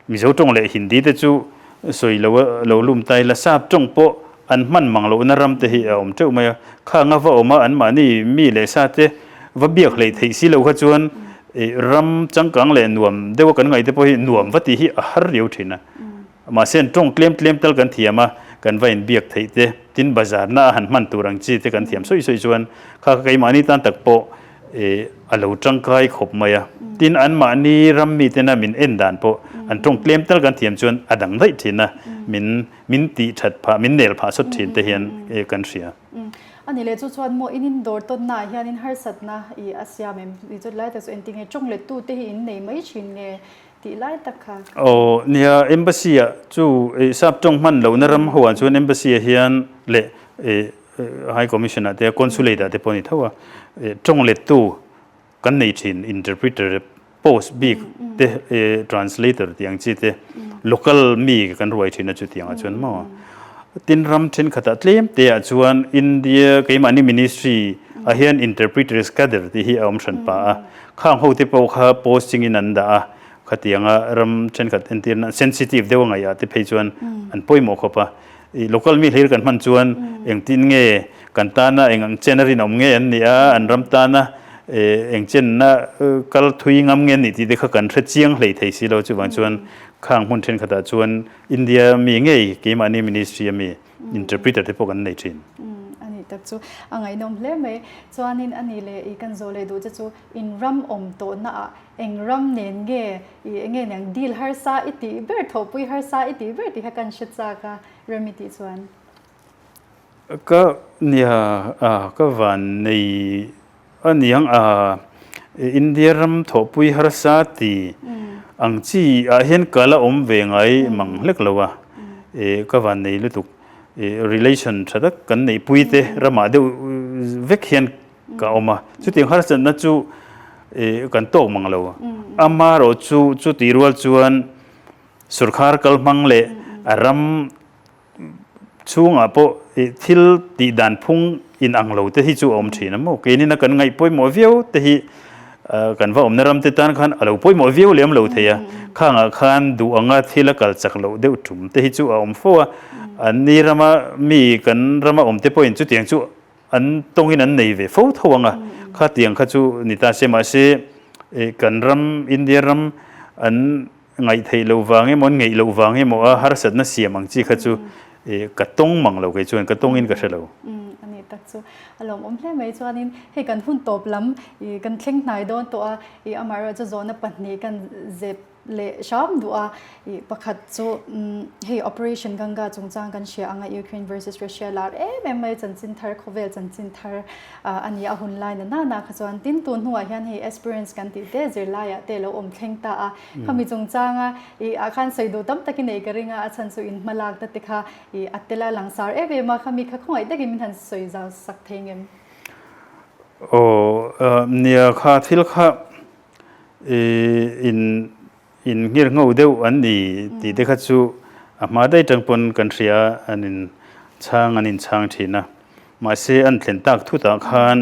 Speaker 2: Mizo tawng leh Hindi te chu sawi lo a lo lum ta ila, sap tawng pawh an hman mang lohna ram te hi a awm teuh mai a. Khang a va awm a, anmahni mi leh sa te va biak hleih theih si lo kha chuan ram changkang leh nuam deuh a kan ngaih te pawh hi nuam va tih hi a har riau thin a. Mahse an tawng tlem tlem tal kan thiam a, kan va inbiak theih te, tin bazar na a han hman tur ang chi te kan thiam sawi sawi chuan kha kha keimahni tan tak pawh a lo tangkai khawp mai a. Tin anmahni ram mi tena min en dan pawh an tawng tlem tal kan thiam chuan a dang daih thin a, min min tih that phah, min nel phah sawt thin te hian kan hria.
Speaker 1: A ni leh chu chuan maw in indawr tawnnaah hianin harsatna i a siam em? I chawt lai tak chu engtinge tawng lettu te hi in nei mai thin nge? Tih lai tak kha.
Speaker 2: Aw nia embassy ah chu sap tawng hman lohna ram ho ah chuan embassy ah hian leh high commission ah te consulate ah te pawh a ni tho a tawng lettu kan nei thin interpreter post bik te translator tih ang chi te local mi kan ruai thin a chutiang ah chuan maw tin ram thenkhat ah tlem te ah chuan India keimahni ministry ah hian interpreters cadre tih hi a awm hran pah a. Khang ho te pawh kha posting in an dah a, khatianga ram thenkhat entir nan sensitive deuh a ngaih ah te phei chuan an pawimawh khawp a. I local mi hlir kan hman chuan engtin nge kan tana eng ang chen a rinawm nge an nih a, an ram tana eng chenna kal thui ngam nge an nih tih te kha kan hre chiang hlei thei si lo. Chuvang chuan khang hmun thenkhatah chuan India mi ngei keimahni ministry a mi interpreter te pawh kan nei thin.
Speaker 1: A nih tak chu a ngaihnawm hle mai. Chuanin a nih leh i kan zawh leh duh che chu in ram awm tawhna ah eng ram nen nge i eng nge niang deal harsa i tih ber thawhpui harsa i tih ber tih kha kan hre chak a rem i tih chuan.
Speaker 2: Ka nia a ka van nei A niang a, India ram thawhpui harsa ti ang chi ah hian ka la awm ve ngai mang hlek lo a, ka van nei lutuk. Relation tha tak kan neihpui te ramah deuh vek hian ka awm a, chutiang harsatna chu kan tawk mang lo. Amaherawh chu chutih rual chuan sorkar kal hmang leh a ram Chhungah pawh thil tih dan phung inang lo te hi chu a awm thin a maw? Keinin a kan ngaih pawimawh viau te hi kan va awmna ram te tan khan a lo pawimawh viau lem lo thei a, khangah khan duh anga thil a kal chak loh deuh tum te hi chu a awm fo a, an ni rama mi kan rama awm te pawhin chutiang chu an tawngin an nei ve fo tho ang a, khatiang kha chu ni ta se mahse kan ram India ram an Ngaih theih loh vang emaw, an ngeih loh vang emaw a harsatna siam ang chi kha chu ka tawng mang lo kei chuan ka tawngin ka hre lo.
Speaker 1: A nih tak chu a lawmawm hle mai chuanin hei kan hun tawp lam i kan thleng hnai dawn tawh a, i amaherawhchu zawhna pahnih kan zep leh hram duh a. Ih pakhat chu hei Operation Ganga chungchang kan hria anga Ukraine versus Russia lar em em mai chanchin thar khawvel chanchin thar a ni a hun lai na nana kha chuan tin tun hnuah hian hei aspirants kan tih te zirlaiah te lo awm thleng ta a. Khami chungchanga ih ah khan sawi duh tam takin nei ka ring a, a chhan chu in hmalak ta te kha ih a tela langsar em em a, khami kha khawngaih takin min han sawi zau sak thei ngem?
Speaker 2: Aw nia kha thil kha ih in in nghir ngho deuh an ni tih te kha chu a hma daih tang pawn kan hria an in chhang an in chhang thin a, mahse an thlen tak thutah khan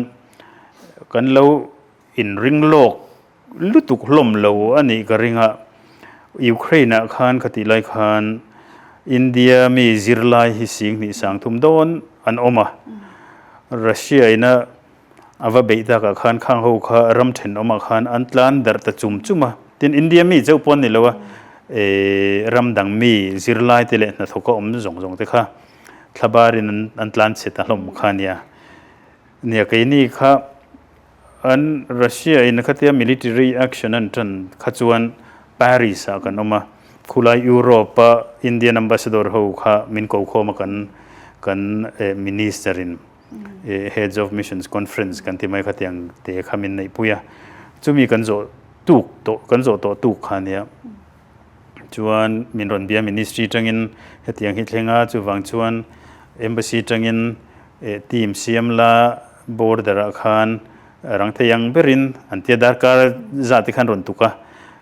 Speaker 2: kan lo inring lawk lutuk hlawm lo a nih ka ring a, Ukraine ah khan ka tih lai khan India mi zirlai hi 20 30 dawn an awm a, Russia ina a va beih takah khan khang ho kha ram thenawmah khan an tlan darh ta chum chum a, tin India mi chauh pawh an ni lo a, ram dang mi zirlai te leh hnathawk a awm zawng zawng te kha thlabarin an tlan chhe ta hlawm kha a nia. Nia keini kha An Russia in khatia military action an tan kha chuan Paris ah kan awm a, khulai Europe a Indian ambassador ho kha min ko khawm a kan kan minister in heads of missions conference kan ti mai khatiang te kha min neih pui a, chumi kan zawh tuk tawh kan zawh tawh tuk kha ania. Chuan min rawn bia ministry tangin hetiang hi thleng a, chuvang chuan embassy tangin team siam la border ah khan rang thei ang berin an tia darkar zah te khan rawn tuk a,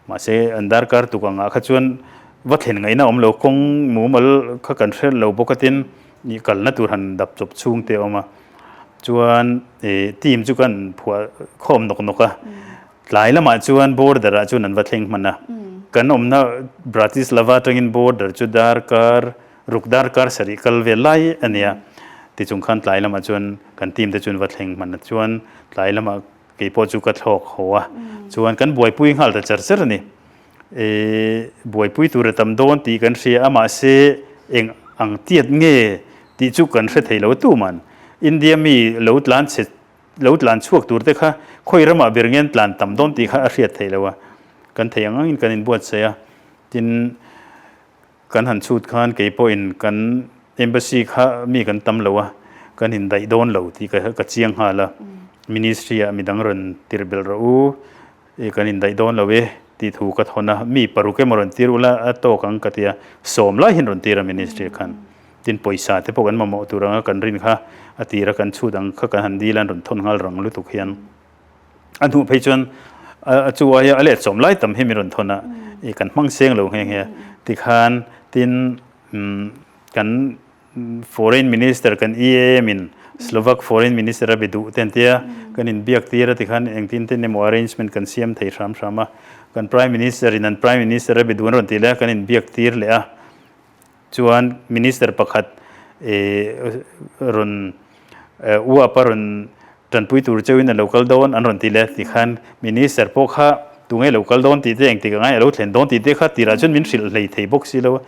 Speaker 2: mahse an darkar tuk angah kha chuan va thlen ngaihna awm lo, kawng mumal kha kan hre lo bawk a tin kalna tur han dap chawp chhung te a awm a, chuan team chu kan phuah khawm nawk nawk a. Tlai lamah chuan border ah chuan an va thleng hman a, kan awmna Bratislava atangin border chu darkar ruk darkar sarih kal vel lai a nia. Tichung khan tlai lamah chuan kan team te chuan va thleng hman a, chuan tlai lamah keipawh chu ka thlawk haw a, chuan kan buaipui nghal ta char char a ni. Buaipui tur a tam dawn tih kan hria a, mahse eng ang tiat nge tih chu kan hre thei lo tuman. India mi lo tlan chhe Lo tlan chhuak tur te kha khawi ramah ber nge an tlan tam dawn tih kha a hriat theih lo a, kan theih ang angin kan inbuatsaih a, tin kan han chhut khan kei pawhin kan embassy kha mi kan tam lo a, kan indaih dawn lo tih ka chiang nghal a, ministry ah midang rawn tir belh rawh u, kan indaih dawn lo e tih thu ka thawn a, mi paruk emaw rawn tir ula a tawk ang ka ti a, sawm lai hian rawn tir a ministry khan. Tin pawisa te pawh kan mamawh tur anga kan rin kha a tira kan chhut ang kha kan han dil a an rawn thawn nghal rang lutuk hian a hnuh phei chuan a chu aia a leh chawm lai tam hi min rawn thawn a i kan hmang seng lo nghe nghe tikhan tin kan foreign minister kan EAM in Slovak foreign minister a be duh te an tia kan inbiak tir a tikhan engtin ten emaw arrangement kan siam thei hram hram a kan prime minister in an prime minister a be duh an rawn ti leh a kan inbiak tir leh a. Chuan Minister pakhat rawn uap a rawn tanpui tur cheuhin a lo kal dawn an rawn ti leh tikhan Minister pawh kha tunge lo kal dawn tih te engtik angai a lo thlen dawn tih te kha tirah chuan min hrilh hlei thei bawk si lo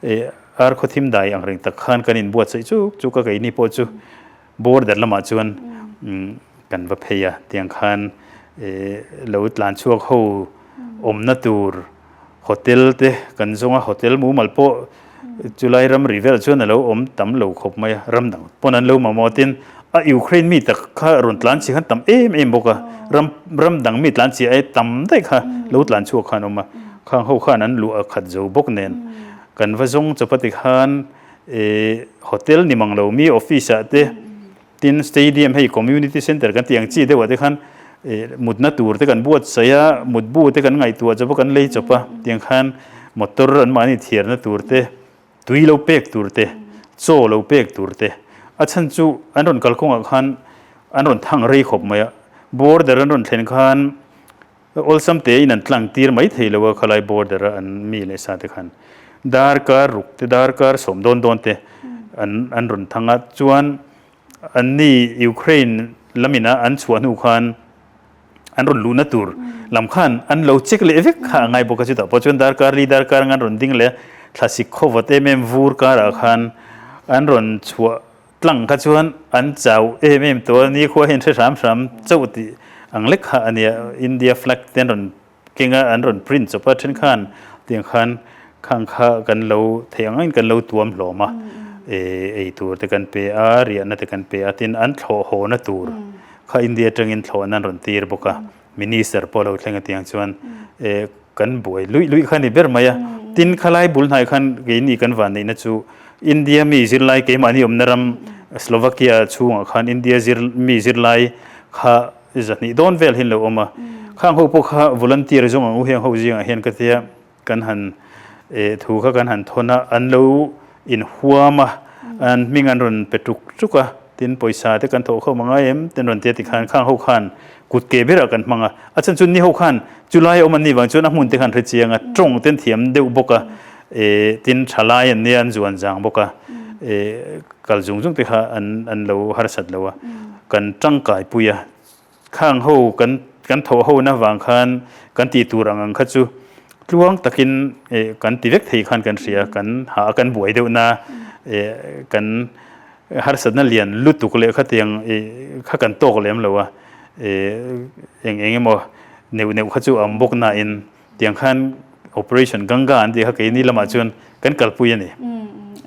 Speaker 2: a. Ar khawthim dai ang reng tak khan kan inbuatsaih chuk chuk a keini pawh chu border lamah chuan kan va phei a tiang khan lo tlan chhuak ho awmna tur Hotel te kan zawng a, hotel mumal pawh chulai ramri velah chuan a lo awm tam lo khawp mai a, ram dang pawn an lo mamawh tin a Ukraine mi tak kha rawn tlan chhi khan tam em em bawk a, ram ram dang mi tlan chhi ai tam daih kha lo tlan chhuak khan awm a, khang ho khan an luh a khat zo bawk nen kan va zawng chawp a tikhan eh hotel ni mang lo mi office ah te Tin, stadium hei community centre kan tih ang chi deuhah te khan mutna tur te kan buatsaih a, mutbu te kan ngaihtuah chawp a, kan lei chawp a, tiang khan motor anmahni thiarna tur te, tui lo pek tur te, chaw lo pek tur te, a chhan chu an rawn kalkawngah khan an rawn thang rei khawp mai a, border an rawn thlen khan Awlsam te in an tlang tir mai thei lo a khalai border a an mi leh sa te khan darkar ruk te darkar sawm dawn dawn te an an rawn thang a chuan an ni Ukraine lamin a an chhuah hnu khan an rawn luhna tur lam khan an lo check leh vek kha a ngai bawk a chutah pawh chuan darkar li darkar ang an rawn ding leh a thlasik khawvat em em vur karah khan an rawn chhuah Tlang kha chuan an chau em em tawh a, nikhua hian hre hram hram chauh tih ang lek kha a nia, India flag te an rawn keng a, an rawn print chawp a, then khan tiang khan khang kha kan lo theih ang angin kan lo tuam hlawm a, ei tur te kan pe a, riahna te kan pe a, tin an thlawh hawna tur kha India atangin thlawhna an rawn tir bawk a, Minister pawh lo thleng a tiang chuan kan buai luih luih kha a ni ber mai a. Tin khalai bul hnai khan keini kan vanneihna chu India mi zirlai keimahni awmna ram Slovakia chhungah khan India zir mi zirlai kha zahnih dawn vel hi an lo awm a. Khang ho pawh kha volunteer zawng ang u heng ho zingah hian ka tia kan han thu kha kan han thawn a, an lo inhuam a, an hming an rawn pe tuk tuk a, tin pawisa te kan thawh khawm a ngai em te an rawn ti a tikhan khang ho khan kut ke berah kan hmang a, a chhan chu ni ho khan chulai awm an nih vang chuan a hmun te khan hre chiang a, tawng te an thiam deuh bawk a, tin thalai an nia an zuan zang bawk a, kal zung zung te kha an lo harsat lo a, kan tangkai pui a. Khang ho kan kan thawh ho na vang khan kan tih tur ang ang kha chu tluang takin kan ti vek thei khan kan hria, kan hah a kan buai deuh na kan harsatna lian lutuk leh khatiang kha kan tawk lem lo a, eng eng emaw neuh neuh kha chu a awm bawk nain Tiang khan Operation Ganga an tih kha keini lamah chuan kan kalpui a ni.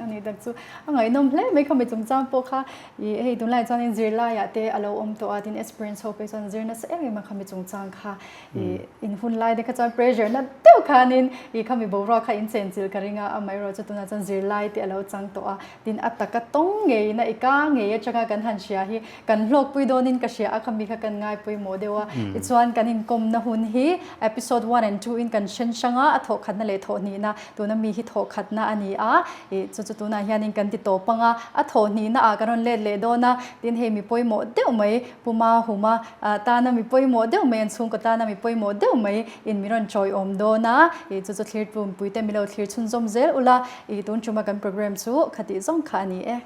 Speaker 1: A ni tak chu a ngaihnawm hle mai khami chungchang pawh kha i hei tunlaiah chuanin zirlaiah te a lo awm tawh a tin experience ho pawh chuan zir nasa em em a khami chungchang kha i in hun lai te kha chuan pressure na deuh khanin i khami boruak kha in chenchilh ka ring a amaherawhchu chu tunah chuan zirlai te a lo chang tawh a tin a taka tawng ngeiin a i ka ngei atanga kan han hria hi Kan hlawkpui dawnin ka hria a, khami kha kan ngaipawimawh deuh a. Tichuan kan inkawmna hun hi episode one and two in kan hren hrang a, a thawhkhatna leh thawhhnihna, tuna mi hi thawhkhatna a ni a, ih chu chu tunah hianin kan ti tawp ang a, a thawhhnihna ah kan rawn let leh dawn a, tin hei mi pawimawh deuh mai Pu Mahuma tana mi pawimawh deuh mai, an chhungkaw tana mi pawimawh deuh mai in min rawn chawiawm dawn a, ih chu chu thlir tlumpuite mi lo thlir chhunzawm zel ula, ih tun tuma kan programme chu khatih zawng kha a ni e.